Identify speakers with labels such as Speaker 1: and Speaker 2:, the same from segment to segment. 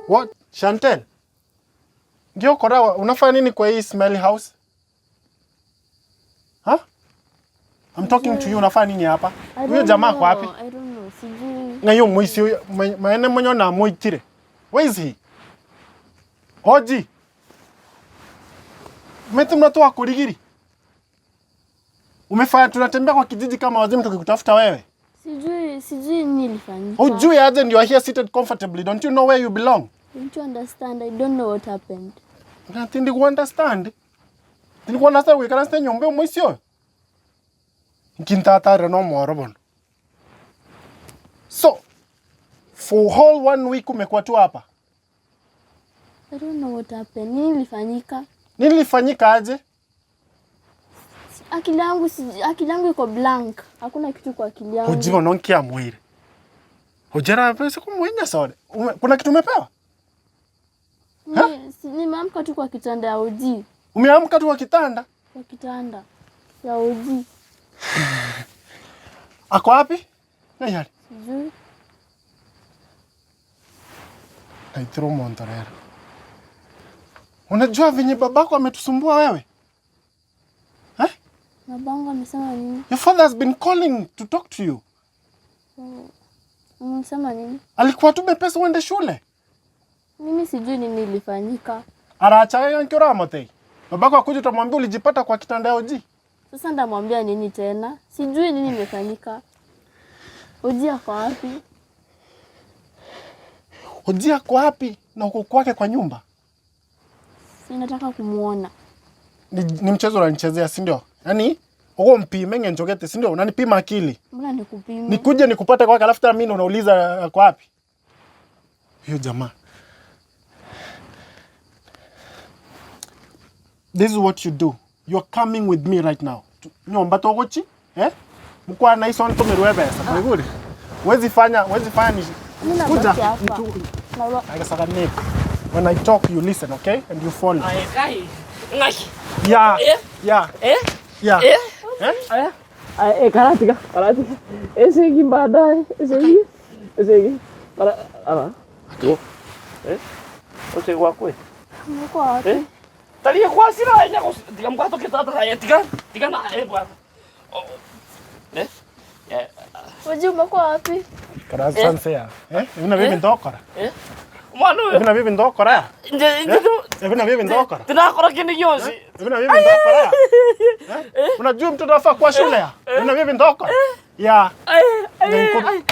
Speaker 1: What? Chantel? Ndio kora unafanya nini kwa hii smelly house? Huh? I'm talking to you unafanya nini hapa?
Speaker 2: I
Speaker 1: Huyo
Speaker 2: don't
Speaker 1: jamaa ako wapi?
Speaker 2: know, I don't know. Sijui.
Speaker 1: Na hiyo mwisi huyo maene mwenye na muitire. Where is he? Hoji. Meti mnatoa kurigiri. Umefanya tunatembea kwa kijiji kama wazimu tukikutafuta wewe.
Speaker 2: Sijui, sijui nini ilifanyika.
Speaker 1: Hujui aje and you are here seated comfortably. Don't you know where you belong?
Speaker 2: Don't you understand? I don't know what happened.
Speaker 1: Na tindi ku understand. Tindi ku understand gwikaransa enyomba omoisia oyo. Nki ntatarire na omworo bono. So, for whole one week umekuwa tu hapa.
Speaker 2: I don't know what happened. Nini ilifanyika?
Speaker 1: Nini ilifanyika aje?
Speaker 2: Akili yangu si, akili yangu iko blank. Hakuna kitu kwa akili yangu.
Speaker 1: Hoji bono nkiamwire. Hojera pesa kumwenya sore. Ume, kuna kitu umepewa?
Speaker 2: Ni- si- Nimeamka tu kwa kitanda ya OG.
Speaker 1: Umeamka tu kwa kitanda?
Speaker 2: Kwa kitanda ya OG.
Speaker 1: Ako wapi? Ng'ai are?
Speaker 2: Sijui.
Speaker 1: Naitire omonto rero. Unajua venye babako ametusumbua wewe? Eh?
Speaker 2: Babangu amesema nini?
Speaker 1: Your father has been calling to talk to you.
Speaker 2: Amesema nini?
Speaker 1: Alikuwa atume pesa uende shule.
Speaker 2: Mimi sijui nini ilifanyika.
Speaker 1: Aracha yeye nkio ramotei. Babako akuja utamwambia ulijipata kwa kitanda ya OG.
Speaker 2: Sasa ndamwambia nini tena? Sijui nini imefanyika. OG ako wapi?
Speaker 1: OG ako wapi na uko kwake kwa nyumba?
Speaker 2: Si nataka kumuona.
Speaker 1: Ni, ni mchezo unanichezea, si ndio? Yaani uko mpime ngenjogete, si ndio? Unanipima akili.
Speaker 2: Mbona nikupime?
Speaker 1: Nikuje nikupate kwake alafu tena mimi ndo unauliza ako wapi? Huyo jamaa. This is what you do. You are coming with me right now. Nyomba togochi, eh? Mkwana iso ntomerwe ebesa, mwaigure? Wezi fanya, wezi fanya ni
Speaker 2: Mimi
Speaker 1: kuja
Speaker 2: nabaki hapa.
Speaker 1: mtu
Speaker 2: Naba-
Speaker 1: agasaka neka. When I talk you listen, okay? And you follow.
Speaker 3: Ai, kai. Ngai.
Speaker 1: Yeah.
Speaker 3: Eh?
Speaker 1: Yeah.
Speaker 3: Eh?
Speaker 1: Yeah.
Speaker 3: Eh?
Speaker 1: Eh?
Speaker 3: Eh? Ai, eh, karatika, karatika. Ese ki baadaye, ese ki. Ese ki. Kara, ara. Eh? Ose gwakwe.
Speaker 2: Mko wapi?
Speaker 3: Eh? Taria kwasira enya tiga mkwato kitata ya tiga tiga na eh bwana. Oh. Eh? Eh.
Speaker 2: Oji umekuwa wapi?
Speaker 1: Kara sanse ya. Eh? Ebina bibi ndokora.
Speaker 3: Eh? Mwana oyo.
Speaker 1: Ebina bibi ndokora.
Speaker 3: Nje nje
Speaker 1: Ebina bibi ndokora.
Speaker 3: tinakora kindu gionsi.
Speaker 1: Ebina bibi ndokora. Eh? Unajua mtoto afaa kuwa shule ya? Ebina bibi ndokora. Ya.
Speaker 3: Ai ai.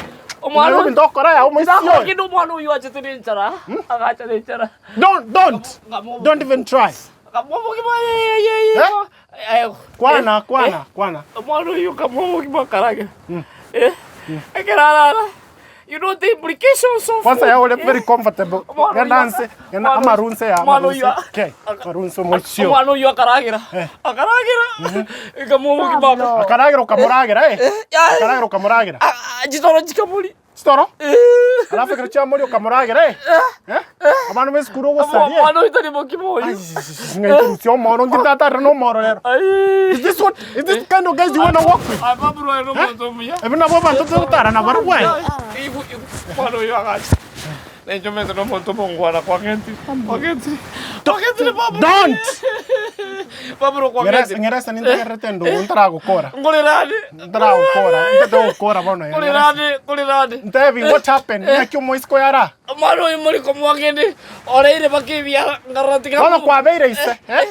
Speaker 3: Omwana
Speaker 1: Ebina bibi ndokora ya
Speaker 3: tinakora
Speaker 1: omoisio.
Speaker 3: kindu omwana oyo achete ne enchara. Agacha ne enchara.
Speaker 1: Don't don't. Don't even try.
Speaker 3: Eh?
Speaker 1: Kwana kwana kwana.
Speaker 3: Omwana oyo kamwomo karage. Eh? Ekerarara. You know the implications of
Speaker 1: Kwanza ya ule very comfortable.
Speaker 3: Omwana oyo-
Speaker 1: Genda nse, genda
Speaker 3: omwana-
Speaker 1: amarunse ya
Speaker 3: omwana
Speaker 1: amarunse.
Speaker 3: oyo-
Speaker 1: Okay. Amarunse omoisio.
Speaker 3: Omwana oyo akaragira. Akaragira. Kamwomo kibaka.
Speaker 1: Akaragira ukamuragira eh. Akaragira ukamuragira.
Speaker 3: Chitoro chikamuri.
Speaker 1: Chitoro? Alafu ekero chiamoria okamoragera eh? Eh? Abana ba esukuru ogosaria.
Speaker 3: Omwana oyo tari mokima oyo.
Speaker 1: Ai, ng'ai korusia omoro nki tata arire na omoro rero.
Speaker 3: Ai.
Speaker 1: Is this what is this kind of guys you wanna work with?
Speaker 3: Ai, Pablo aye nomonto omuya.
Speaker 1: Ebi nabwo abanto togotara nabarabwo aye.
Speaker 3: Igu, igu, omwana oyo agacha. Nenche omanyete nomonto omongwana kwang'entire. Kwang'entire. Kwang'entire Pablo.
Speaker 1: Don't!
Speaker 3: Pablo kwang'entire.
Speaker 1: Ng'eresa nintegererete endugu ntaragokora.
Speaker 3: Nkorerane.
Speaker 1: Ntaragokora, ntete gokora bono.
Speaker 3: Nkorerane, nkorerane.
Speaker 1: Ntebi what happened? Ng'aki omoisiko yara?
Speaker 3: Omwana oyo more komwang'ende oreire mpaka ebiara nkarora tiga
Speaker 1: Bono kwabeire ise, eh?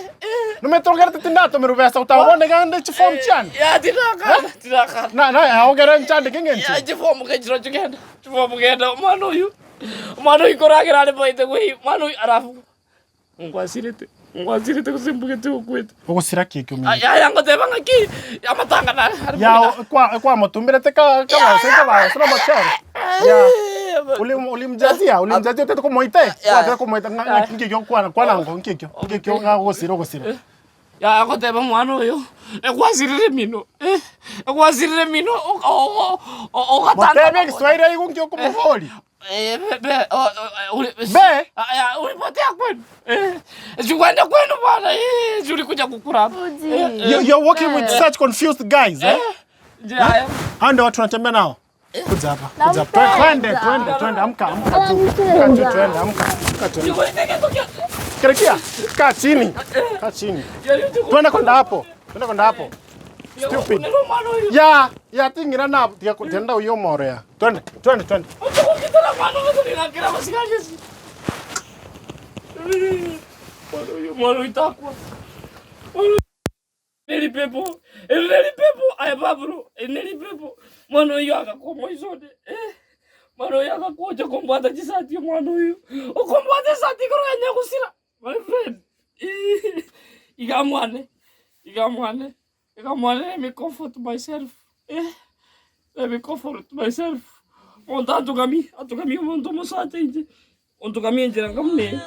Speaker 1: Nomanyete ogerete tindatomerwa besa gotaba bono iga nde chiform chiane?
Speaker 3: Ya tinakana, tinakana.
Speaker 1: Na na ogere nchandeke ng'encho.
Speaker 3: Ya chiform gechiro chigenda, chiform genda omwana oyio, omwana oyio koragera are maete gwe omwana oyio alafu ngwasirete, ngwasirete gose mbugete okwete.
Speaker 1: Ogosira ki ekio omino?
Speaker 3: Yaya ngoteba ng'aki amatanga nare are
Speaker 1: Ya
Speaker 3: moina.
Speaker 1: kwa kwamotumberete ka kabase kabase na omochere. Ya ulimjazia ulimjazia otete komoita eh? Gwatete komoita ng'a ng'aki nki ekio okwana kwana ango nki ekio nki ekio ng'a ogosira ogosira.
Speaker 3: Yaya goteba omwana oyo, egwasirire emino eh, egwasirire emino ogatanga.
Speaker 1: Motebie egeswaeri aigwe nki okomoboria.
Speaker 3: Eh, be, be, o, o, uli,
Speaker 1: Be?
Speaker 3: Aya, ulipotea kwenu. Eh, si uende kwenu bwana. Eh, si ulikuja kukula hapa.
Speaker 2: Oji.
Speaker 1: You, you're working with such confused guys, eh?
Speaker 3: Je, haya.
Speaker 1: Hao ndio watu wanatembea nao. Kuja hapa. Kuja hapa.
Speaker 2: Nampenda.
Speaker 1: Twende, twende, twende, amka, amka tu. Amka tu, twende, amka. Amka twende. Kerekia, kaa chini. Kaa chini. Twende kwenda hapo. Twende kwenda hapo. Stupid. Ya, ya tingira na tiga kutenda uyo moro ya. Twende, twende, twende.
Speaker 3: Neripepo, neripepo, aye Pablo, neripepo. Mwana oyo agakwa omoisone, eh, mwana oyo agakocha kombwata chisati omwana oyo, okombwata esati igoro ya nyagusira, my friend. Eh, iga mwane, iga mwane, iga mwane, let me comfort myself, eh, let me comfort myself. Monto antugamie, antugamie omonto omosacha inche, ontugamie enchera nkamune.